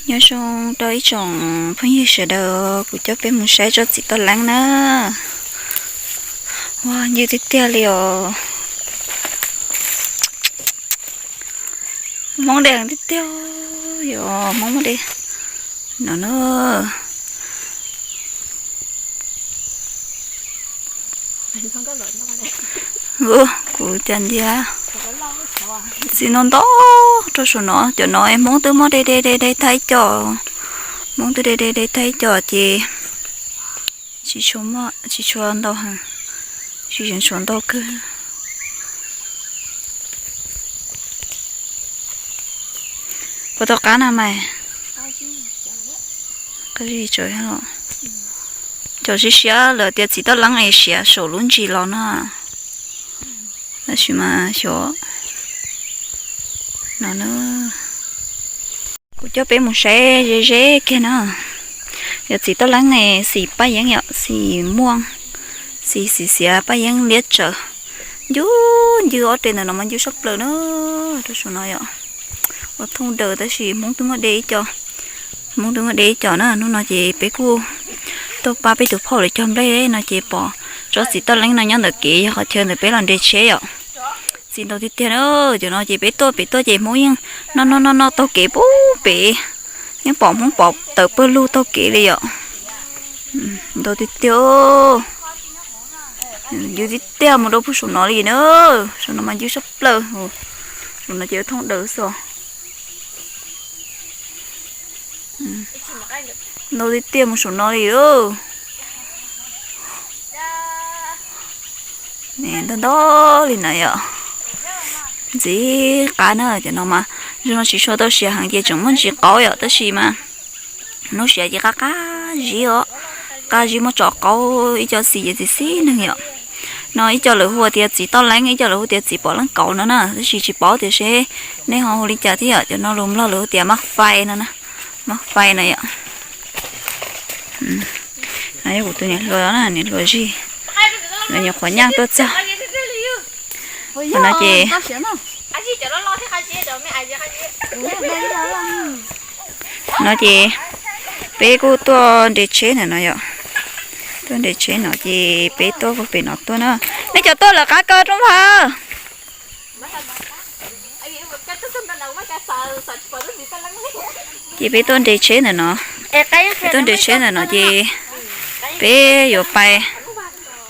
Nyob zoo rau ib tsoom phooj ywg sawv daws, kuv coj peb mus saib tsob txiv toj leeb na. Ua ncw tiag tiag li os. Hmoob de heev tiag tiag, yog Hmoob muaj de no na. Kuv cas ntsia txiv no ntau rau saum no, cov no es Hmoob twb muab de de de de tag ib co, Hmoob twb de de de tag ib co ces tsis tshua ntau heev, tsis tshua ntau kawg. Puas tau qab na mas? Cov siav siav lawv tias txiv toj leeb es siav saum lub ntsis los no. Tab sis mas xyov no na. Kuv coj peb mus saib ze ze kiag na. Yog txiv toj leeb ne, xim paj yeeb yom, xim muaj, xim xim xiav paj yeeb liab tsawv. Ncw ncw ob re ntawm no mas ncw sab plaws na. Rau saum no yom, ua thooj daws tab sis Hmoob twb muab de ib co, Hmoob twb muab de ib co na. Hnub no ces peb kuj tuaj pab peb tus phauj lawv cog nplej no ces pom tsob txiv toj leeb no nyob ntawm kev, yog qhov chaw ntawm peb los nres tsheb yom. Txiv ntau tiag tiag na. Cov no ces peb tuaj pem tuaj ces Hmoob yeej noj noj noj noj taug kev pub pem, yeej pom Hmoob pov tawm pawg lug taug kev li yom. Ntau tiag tiag. Ncw tiag tiag mus rau puag saum no li na. Saum no mas ncw sab plaws. Saum no ces thooj daws xwb. Ntau tiag tiag mus saum no li lauj. Ntau ntau li no yom. Ntxim qab na, cov no mas zoo no tsis tshua tau siav heev ces tseem muaj ntsis qaub yom, tab sis mas hnub siav ces qab qab zib os, qab zib muab tso qaub ib co xim ces txi xib neeg yom. No ib co lawv hu tias txiv toj leeb, ib co lawv hu tias txiv pom leej kauv no na, tab sis tsis paub tias seb nej ho hu li cas thiab yom. Cov no lus Nplog lawv hu tias mab fais no, mab fais no yom. No yog kuv tus niam hluas na, niam hluas Zig, lawv nyuam qhuav nyaj tuaj txog. Qhov no ces no ces peb kuj tuaj nres tsheb ntawm no yom. Tuaj nres tsheb no ces peb tuaj puag pem no tuaj na. Nej cov tuaj lawm qab ko rooj vag. Ces peb tuaj nres tsheb ntawm no, peb tuaj nres tsheb ntawm no ces peb yuav pais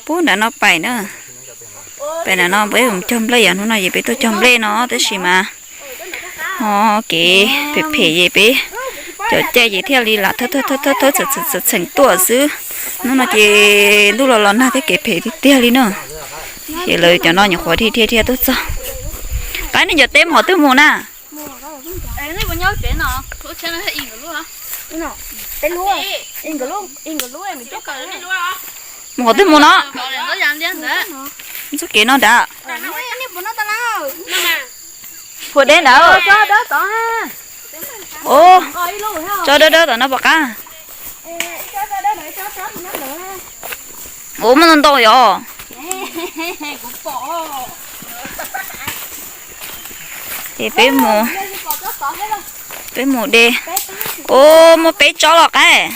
pub nram no pais na. Pais nram no peb yuav cog nplej, yog hnub no ces peb tuaj cog nplej no tab sis mas ho kev phem phem es peb cov caij ces thiaj li lam thawb thawb txheem tuaj xwb. Hnub no ces ntuj los los nag thiab kev phem tiag tiag li na. Ces lawv cov no nyuam qhuav dhia dhia dhia tuaj txog. Qab nej cov teb mus qhov twg mus na? Mus qhov twg mus no? Txoj kev no nrad. Puas deb nrad. Ub, tsob dawb dawb tom no puas qab? Ub, muaj ntau ntau yom. Ces peb mus, peb mus de. Ub, muaj peb tsob los qab.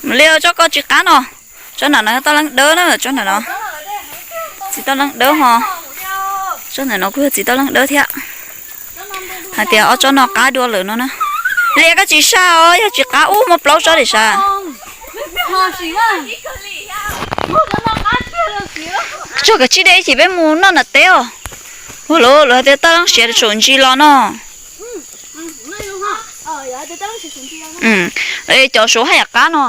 Mus li, tsob ko tsis qab no. Tsob nram no yog toj leeb dawb na, tsob nram no. Txiv toj leeb dawb ho. Tsob nram no kuj yog txiv toj leeb dawb thiab. Hais tias ob tsob no qab dua lawm no na. Liam koj tsis saj os, yog tsis qab ub muaj plaub tsob li sas. Tsuag kav tsij de ib chim peb mus noj nram teb os. Ua luaj, luag hais tias toj leeb siav saum ntsis los no. Cov suav haj yam qab no.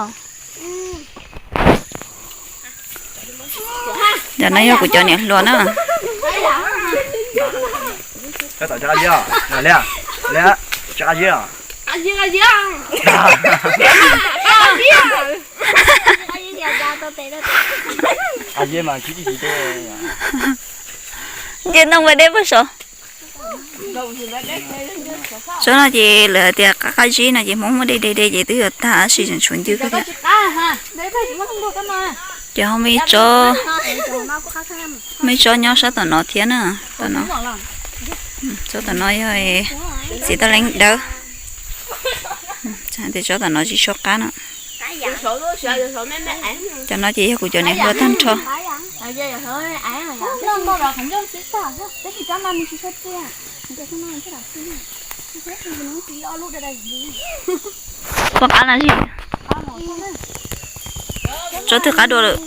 Cov no yog kuv cov niam hluas na. Nce ntoo pas dej puag saud. Tsob no ces lawv hais tias qab qab zib no ces Hmoob muab de de de ces twb yuav tag tab sis tseem tshuav ncw kawg thiab. Ces ho muaj ib tsob, muaj ib tsob nyob sab tom no thiab na, tom no. Tsob tom no yog txiv toj leeb dawb. Tes tsob tom no tsis tshua qab no. Cov no ces yog kuv cov niam hluas tag nrho. Pom qab na zi. Tsob twg qab dua lawm?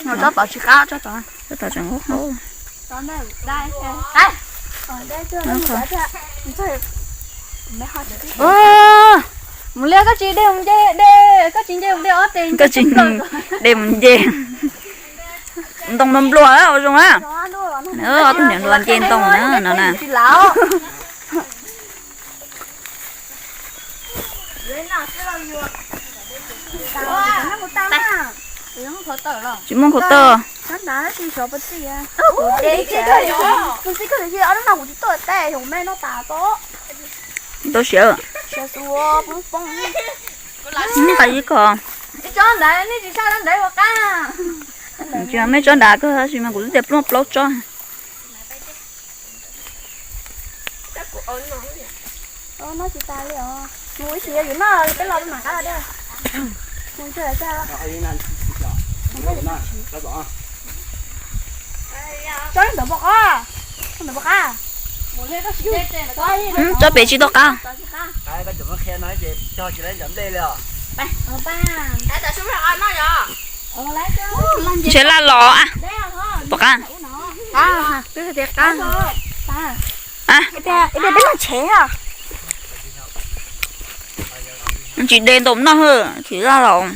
Tsob tom tsis qab, tsob tom tseem qab. Mus liaj koj tsis de mus nce de, koj tsis nce mus de ob tes, koj tsis de mus nce. Ntoo nplua nplua ua zoo na. Ob tug niam hluas nce ntoo na no na. Tsis muaj nkaus taw. Tau siav. Nqa ib ko. Tsis mej tsob nrad kawg tab sis mas kuv twb tias pluaj plaub tsob. Tsob pem tsis tau qab. Ntshe laj los. Pom qab. Tsis de ntau noj hwj tsis laj los.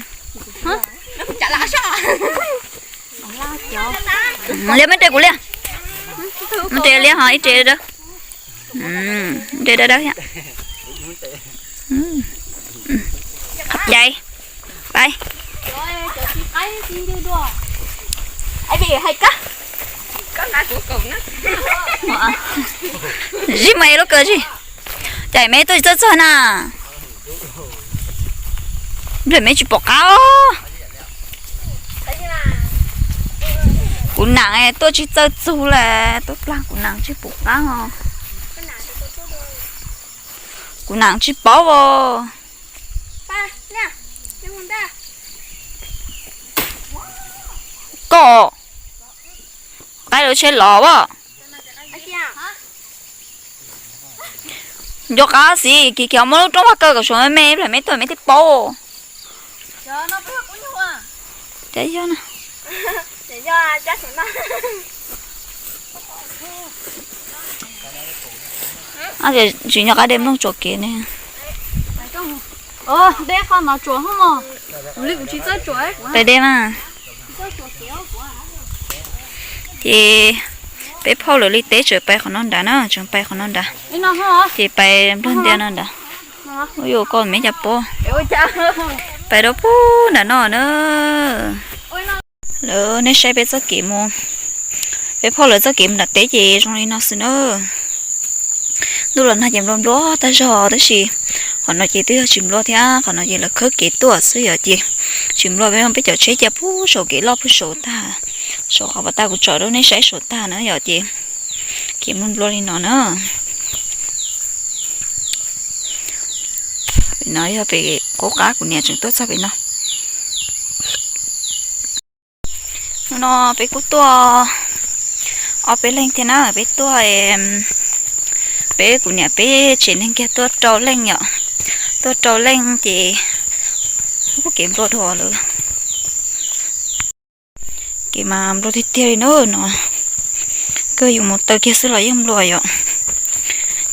Liab mej de kuv liab. Mej de liab ho ib de dawb. De dawb dawb thiab. Cais. Pais. Zib mas lub kawg zib. Cais mej tuaj tsis txawj txog na. Nplej mej tsis pom qab. Kuv nam tuaj tsis txawj txug le, tuaj plag kuv nam tsis pom qab os. Kuv nam tsis paub os. Koj qaib lawv tsheb los as. Nco qab xis kis khiav muab lub roob vaj kaw kom suav me me, ib pliag mej tuaj mej thiaj paub. Tsis nco qab de nplooj tsuas kev ne. Pais de mas. Ces peb phauj lawv li teb tseem pais qhov no nrad na, tseem pais qhov no nrad. Ces pais nplog ntias no nrad. Ua yuav koj me cas pob. Pais rau pug nram no na. Lawv nej saib peb txoj kev mus, peb phauj lawv txoj kev mus nram teb ces zoo li no xwb na. Ntuj los nag ces nplua nplua tag zog tab sis qhov no ces twb yog tsis nplua thiab, qhov no ces lawv khawb kev tuaj xwb yom, ces tsis nplua, peb cov tsheb cia pug saum kev loj pug saum tag, saum qhov pas tag kuv tsom rau nej saib saum tag na yom, ces kev nplua nplua li no na. Pem no yog pem qub qab kuv niam tseem tuaj txog pem no. Hnub no peb kuj tuaj ob peb leeg thiab na, peb tuaj, peb kuv niam peb tsev neeg kiag tuaj rau leej yom, tuaj rau leej ces kuj kev nplua dua lawm. Kev mas nplua tiag tiag li na no, kawg yus mus taw kiag xwb los yeej nplua yom.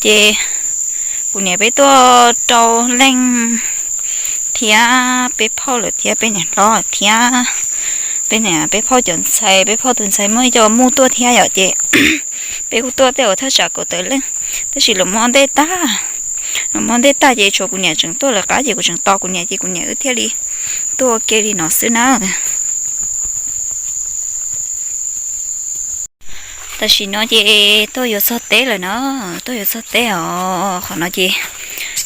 Ces kuv niam peb tuaj rau leej thiab peb phauj lawm thiab peb niam hlob thiab peb niam, peb phauj cov ntxhais, peb phauj tus ntxhais muaj ib co muj tuaj thiab yom, ces peb kuj tuaj tej uas thaj tsam kaum tawm leej, tab sis lawv muab ntej tag, lawv muab ntej tag ces tshuav kuv niam tseem tuaj lawv qab ces kuv tseem tos kuv niam ces kuv niam wb thiaj li tuaj ua ke li no xwb na. Tam sim no ces tuaj yuav txog teb lawm na, tuaj yuav txog teb os. Qhov no ces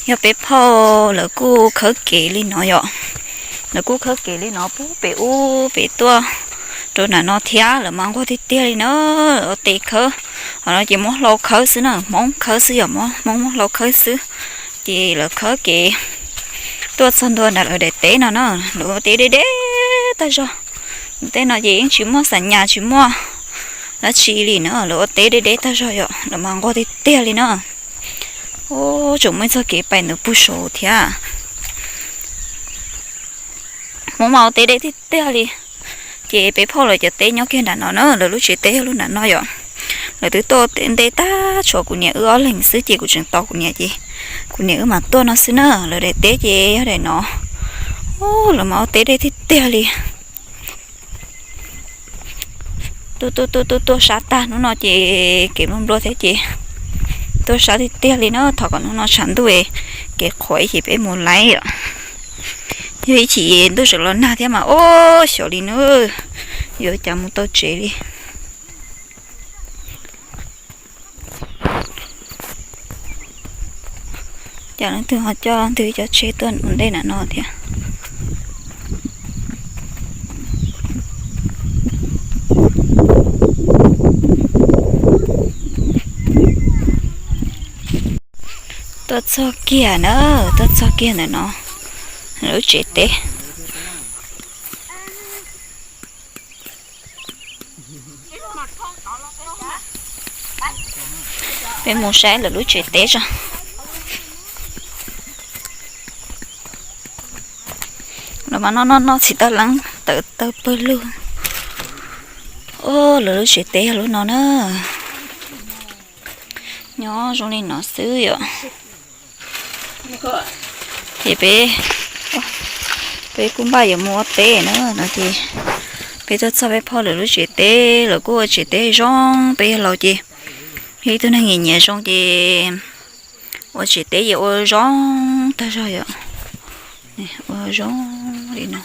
yog peb phauj lawv kuj khawb kev li no yom, lawv kuj khawb kev li no pub pem ub pem tuaj rau nram no thiab, lawv mas nquag tiag tiag li na, ua tes khawb Qhov no ces muab hlau khawb xwb na, Hmoob khawb xwb, yog Hmoob muab hlau khawb xwb. Ces lawv khawb kev tuaj txog ntua ntawm lawv daim teb no na, lawv ua teb deb deb tag zog. Tej no ces yeej tsis muaj xas nyas tsis muaj dab tsi li na, lawv ua teb deb deb tag zog yom, lawv mas nquag tiag tiag li na. Ub, tseem muaj ib txoj kev pais ntawd puag saud thiab. Hmoob mas ua teb deb tiag tiag li. Ces peb phauj lawv cov teb nyob kiag nram no na, lawv lub tsev teb yog lub nram no yom. Lawv twb tuaj nte tag tshuav kuv niam wb ob leeg xwb ces kuv tseem tos kuv niam ces kuv niam wb mam tuaj no xwb na. Lawv daim teb ces yog daim no. Ub, lawv mas ua teb deb tiag tiag li. Tuaj tuaj tuaj tuaj tuaj sab tag hnub no ces kev nplua nplua thiab ces tuaj sab tiag tiag li na. Thov kom hnub no tshav ntuj kev qhuav ib chim peb mus laiv os. Yog ib chim ntuj tseem los nag thiab mas ub xyov li na, yuav cas mus tau tsev li. Cas leej twg ho coj leej twg cov tsheb tuaj ua ntej nram no thiab. Tuaj txog kiag na, tuaj txog kiag ntawm no, lub tsev teb. Peb mus saib lawv lub tsev teb tso. Lawv mas noj noj noj txiv taw leeb tawv tawg pawg lug. Ub, lawv lub tsev teb yog lub no na. Nyob zoo li no xwb yom. Ces peb, peb kuj npaj yuav mus ua teb na no ces peb tuaj txog peb phauj lawv lub tsev teb, lawv kuj ua tsev teb zoo, peb yog laus ces yog ib tug neeg nyiam nyiam zoo ces ua tsev teb ces ua zoo tag zog yom. Ua zoo li no,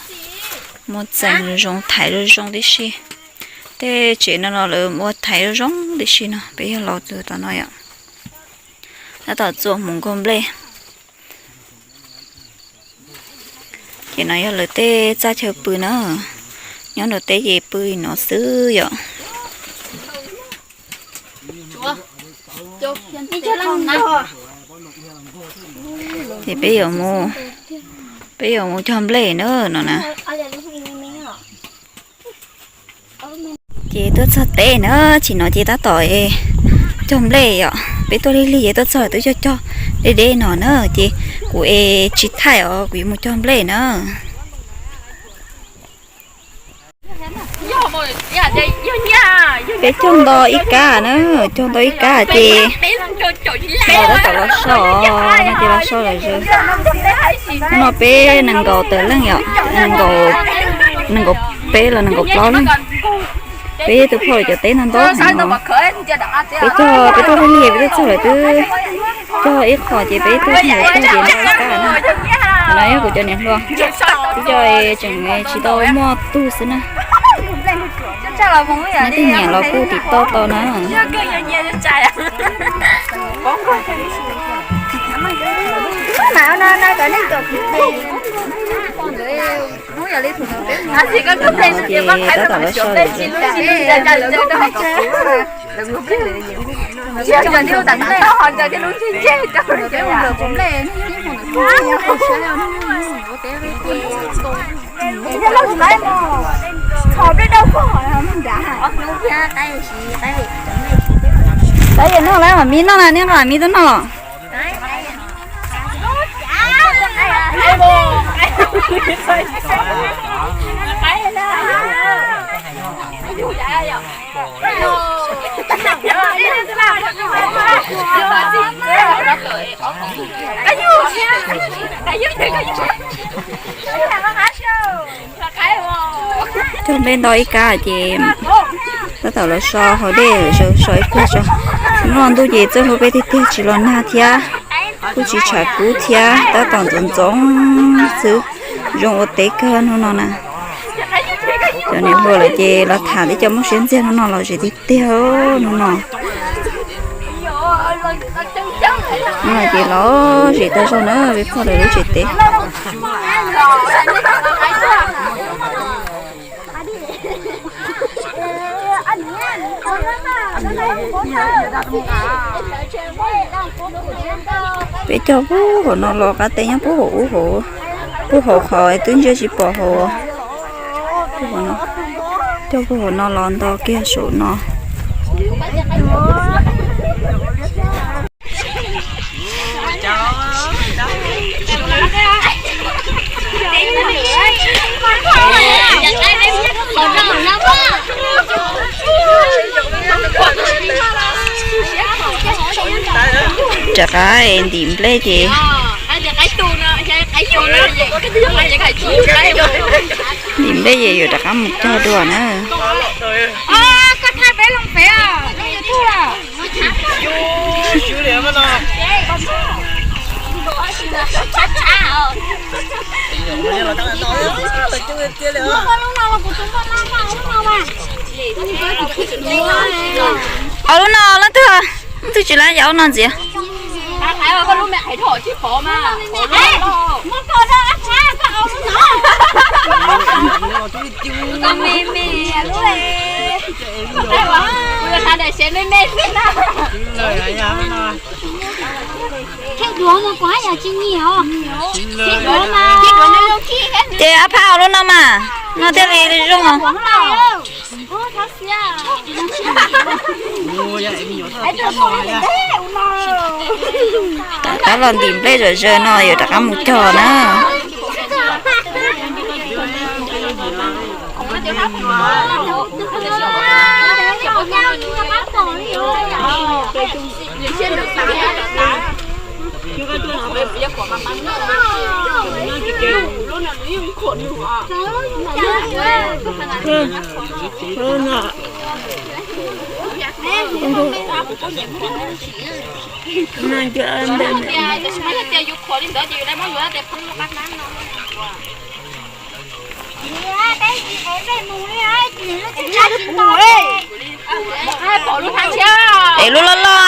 muaj txees zoo zoo, thaiv zoo zoo tib si. Tej tsev no los lawv ua thaiv zoo zoo tib si no, peb yog laus tus tom no yom. Tab tom txua hmoov nkaug nplej. Ces no yog lawv tej txaj chaw pw na, nyob nram teb ces pw li no xwb yom. Ces peb yuav mus, peb yuav mus cog nplej na no na. Ces tuaj txog teb na, tsis no ces tab tom cog nplej yom. Peb tuaj lig lig ces tuaj txog twb cog cog deb deb no na, ces kuv es tsis thaij os, kuv yuav mus cog nplej na. Peb cog nto ib kab na, cog nto ib kab ces los tab tom los so, no ces los so lawm. Hnub no peb nees nkaum tawm leej yom, nees nkaum, nees nkaum peb los nees nkaum plaub leej. Peb tus phauj lawv cov teb ntau ntau heev no. Peb cog, peb tuaj lig lig peb tuaj txog lawm twb cog ib qho ces peb tuaj txog lawm ces nto ib kab na. Qhov no yog kuv cov niam hluas, twb cog tseem tsis tau muaj tug xwb na. Nej leej twg nyiam los kuj tim toj tau na. Ces tab tom los so lawm. Tab yog noj lawm, mam mi noj na, nej mam mi tuaj noj los. Cog nplej nto ib kab ces tab tom los so haus dej, so ib pliag tso. Hnub no ntuj ces txawj hlub peb tiag tiag, tsis los nag thiab, kuj tsis tshav kub thiab, tab tom ntxoov ntxoov xwb, zoo ua teb kawg hnub no na. Cov niam hluas lawm ces los tham twb cov muaj siab ntxiag hnub no los zem tiag tiag hnub no. Hnub no ces los zem tag zog na, peb phauj lawv lub tsev teb. Peb cog puag hauv no los qab teb nyob puag hauv ub hauv, puag hauv qhov twb ntsia tsis pom hauv. Cog puag hauv no los nto kiag saum no. Rov qab ntim nplej ces ntim nplej ces yuav rov qab mus cog dua na. Au lub no leej twg, leej twg tsis laib yam ub no ntxiv. Ces ab phab au lub no mas, no thiaj li zoo os. Rov qab los ntim nplej zom zaws no yuav rov qab mus cog na. Es lub loj loj.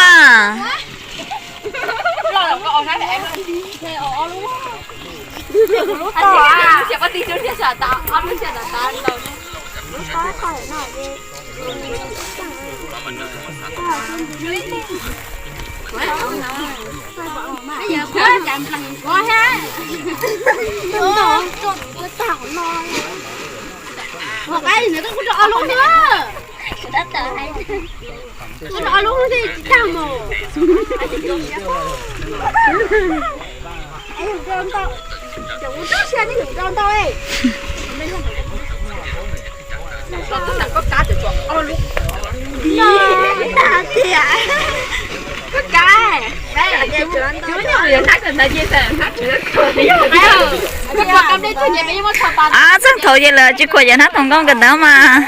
Ab, txheej thaum ces lawv tsis khuam yam hnab thoom nkauj nkawd ntawd mas.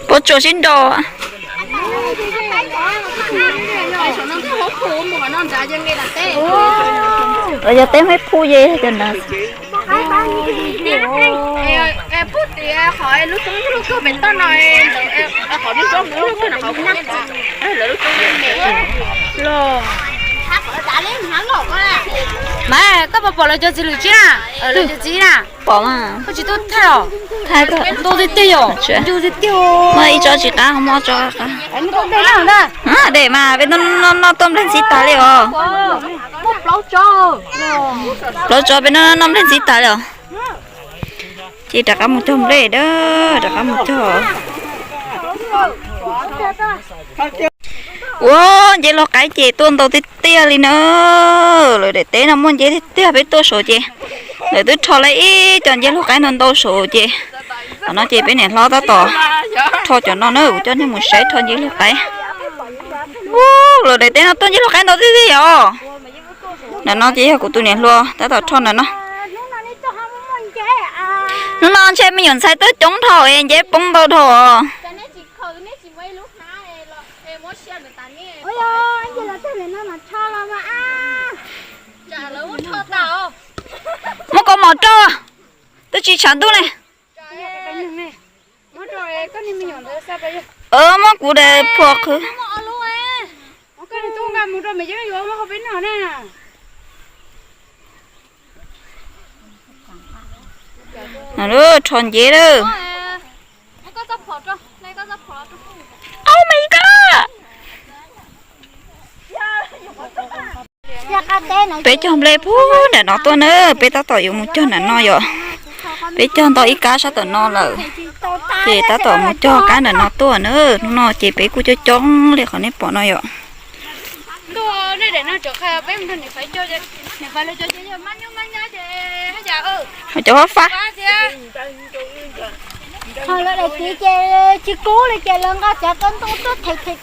Puas tsuas sib nraus? Yog teb Hmoob Phuj ces cov ntawd. Mas koj puas pom lawv cov txiv lwm tsib na? Lawv cov txiv na. Pom mas. Koj tsis tuaj thaij los? Thaij koj. Ntuj tiag tiag yom. Ntuj tiag tiag. Muaj ib tsob tsis qab, muaj tsob qab. Dej mas peb noj noj tuaj nplej ntxhib tas li os. Plaub tsob peb noj noj nplej ntxhib tas li os. Ces rov qab mus cog nplej dab, rov qab mus cog. Ua, nceb laug qaib ces tuaj ntau tiag tiag li na. Lawv daim teb no muaj nceb tiag tiag, peb tuaj saud ces lawv twb rho lawv ib co nceb laug qaib no ntau saud ces. Qhov no ces peb niam hlob tab tom rho cov no na, kuv coj nej mus saib rho nceb laug qaib. Ua, lawv daim teb no tuaj nceb laug qaib ntau tiag tiag yom. Ntawm no ces yog kuv tus niam hluas tab tom rho ntawm no. Hnub no ntshe me nyuam ntxhais tuaj coob dhau es nceb poob ntau dhau os. Muab kaus mom rau, twb tsis tshav ntuj ne. Muab kuv daim phuam qhwv. Rho nceb lawm. Oh my god. Peb cog nplej puag nram no tuaj na, peb tab tom yuav mus cog nram no yom. Peb cog ntau ib kab sab tom no lawm, ces tab tom mus cog kab nram no tuaj na. Hnub no ces peb kuj coob coob li qhov nej pom no yom. Cov fab fab. Ho lawv daim txiv ces tsis kub li ces lawv nqa cov koj ntoo tuaj them them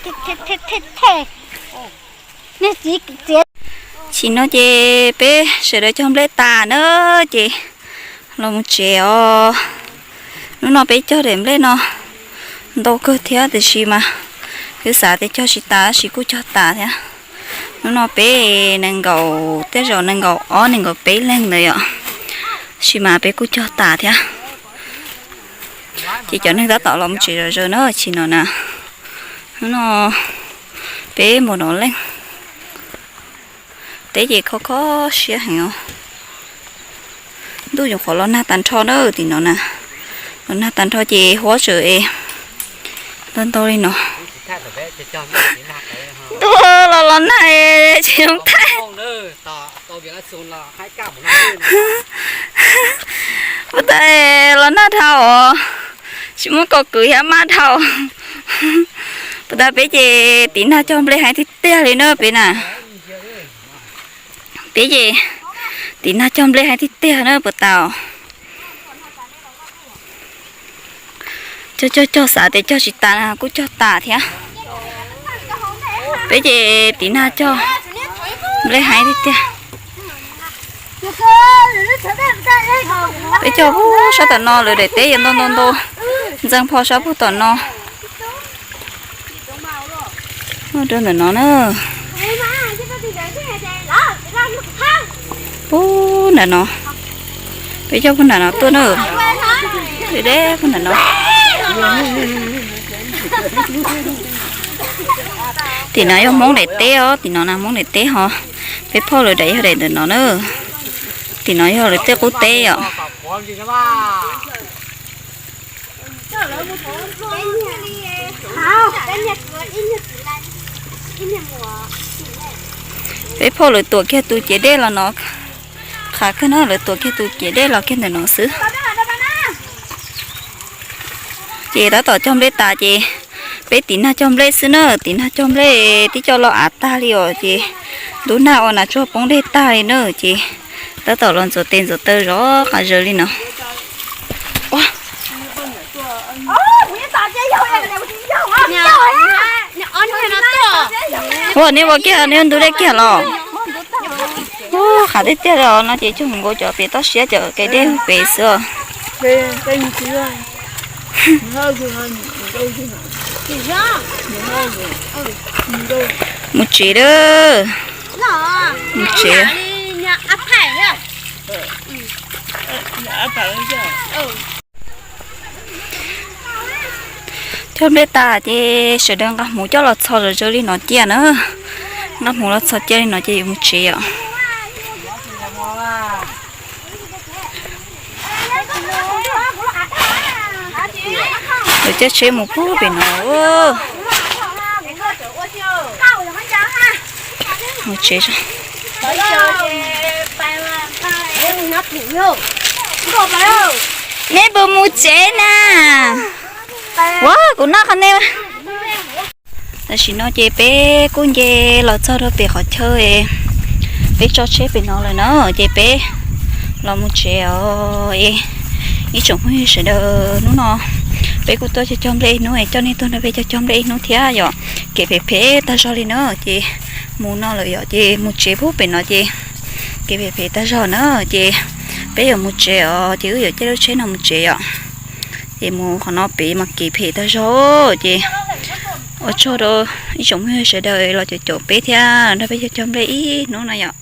them them them. Niag txiv txiav. Chim no ces peb sawv daws cog nplej tas na, ces los mus tsev os. Hnub no peb cog daim nplej no ntau kawg thiab, tiam sis mas kuv xav tias cog tsis tas tab sis kuj cog tas thiab. Hnub no peb nees nkaum, tej zaum nees nkaum ob nees nkaum peb leeg ntawd yom, tab sis mas peb kuj cog tas thiab. Ces cov neeg tab tom los mus tsev zom zaws na, chim no na. Hnub no peb npaum no leej, teb ces kho kho siab heev os. Ntuj nyuam qhuav los nag tag nrho na, tim no na, los nag tag nrho ces huab tseem ntau ntau li no. Ntuj los los nag tsis zoo thaij. Puas tas los nag dhau os, tsis muaj kaus kwv thiab maj dhau. Puas tas peb ces tim nag cog nplej heev tiag tiag li na peb na. Peb ces tim nag cog nplej heev tiag tiag na puas tas. Cog cog cog xav tias cog tsis tas na kuj cog tas thiab. Peb ces tim nag cog nplej heev tiag tiag. Peb cog puag sab tom no lawv daim teb yuav ntau ntau ntau, ntxeev pho sab puag tom no. Rau ntawm no na. Puag nram no, peb cog puag nram no tuaj na. Deb deb puag nram no. Tim no yog Hmoob daim teb os, tim no na Hmoob daim teb ho. Peb phauj lawv daim yog daim ntawm no na. Tim no yog lawv tej qub teb os. Peb phauj lawv tuam kiag tus ciav dej los no, qhav kawg na, lawv tuam kiag tus ciav dej los kiag ntawm no xwb. Ces tab tom cog nplej tas ces peb tim nag cog nplej xwb na, tim nag cog nplej twb coj los av tag li os ces ntub nag ua nas tsuag poob dej tag li na ces tab tom los ntxuav tes ntxuav taw zov qab zaws li no. Ua, nej ua kiag, nej ntub dej kiag los? Ua, qhav tiag tiag li os no ces cog mus nkaus cov pem toj siab cov kev dej pem xwb os. Mus tsev lawm. Mus tsev. Cog nplej tas ces sawv daws nqa hmuv coj los txhos zom zaws li no cia na. Nqa hmuv los txhos cia li no ces yuav mus tsev os. Lawv caij tsheb mus puag pem no. Mus tsev. Nej puas mus tsev na? Ua, kuv noj qhov nej. Tam sim no ces peb kuj nce los txog rau pem qhov chaw peb tso tsheb pem no lawm na, ces peb los mus tsev os. Ib tsoom phooj ywg sawv daws, hnub no peb kuj tuaj cog cog nplej ib hnub, coj nej tuaj nrog peb cog cog nplej ib hnub thiab yom. Kev phem phem tag zog li na, ces mus no lawm yom, ces mus tsev puag pem no ces kev phem phem tag zog na, ces peb yuav mus tsev os, ces wb yuav caij lub tsheb no mus tsev yom. Ces mus qhov no pem mas kev phem tag zog ces Ua tsaug rau ib tsoom phooj ywg sawv daws los caum caum peb thiab nrog peb cog cog nplej ib hnub no yom.